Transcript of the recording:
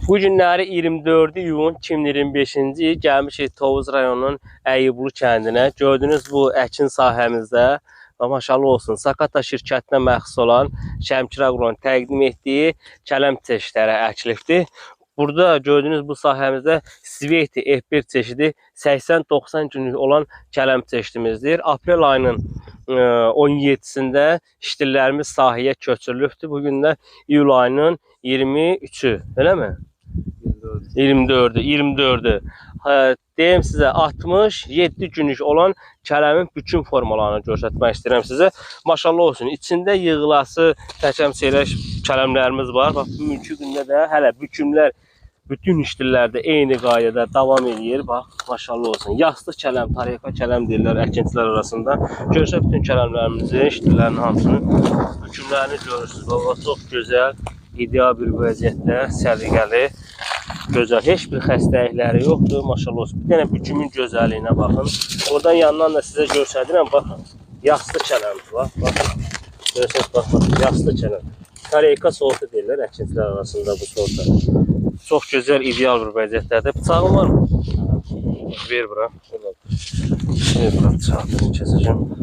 Bu günləri 24 iyun 2025-ci il gəlmişik Tovuz rayonunun Əyyublu kəndinə. Gördüyünüz bu əkin sahəmizdə maşallah olsun, Sakata şirkətinə məxsus olan Şəmkir Aqronun təqdim etdiyi kələm çeşidləri əkilibdir. Burada gördüyünüz bu sahəmizdə Sveti F1 çeşidi 80-90 günlük olan kələm çeşidimizdir. Aprel ayının 17-sində iştillərimiz sahəyə köçürülübdür. Bu gün də iyul ayının 23-ü, eləmi? 24-ü, 24-ü. Deyim sizə 67 günlük olan kələmin bütün formalarını göstərmək istəyirəm sizə. Maşallah olsun. İçində yığılası təkəm seyrək kələmlərimiz var. Bax, bugünkü gündə də hələ bükümlər bütün iştillərdə eyni qaydada davam eləyir. Bax, maşallah olsun. Yastıq kələm, tarika kələm deyirlər əkinçilər arasında. Görsə bütün kələmlərimizi, iştillərin hamısını, bükümlərini görürsünüz. Baba, çox gözəl, ideal bir vəziyyətdə, səliqəli, gözəl. Heç bir xəstəlikləri yoxdur, maşallah olsun. Bir dənə bükümün gözəlliyinə baxın. Oradan yandan da sizə göstərirəm, baxın. Yastıq kələmdir, bax, baxın. Görürsünüz, bax, bax, yastıq kələm. Tarika sortu deyirlər əkinçilər arasında bu sorta. Çox gözəl, ideal bir vəziyyətdədir. Bıçağın var mı? Ver bura. Ver bura, bıçağını kəsəcəm.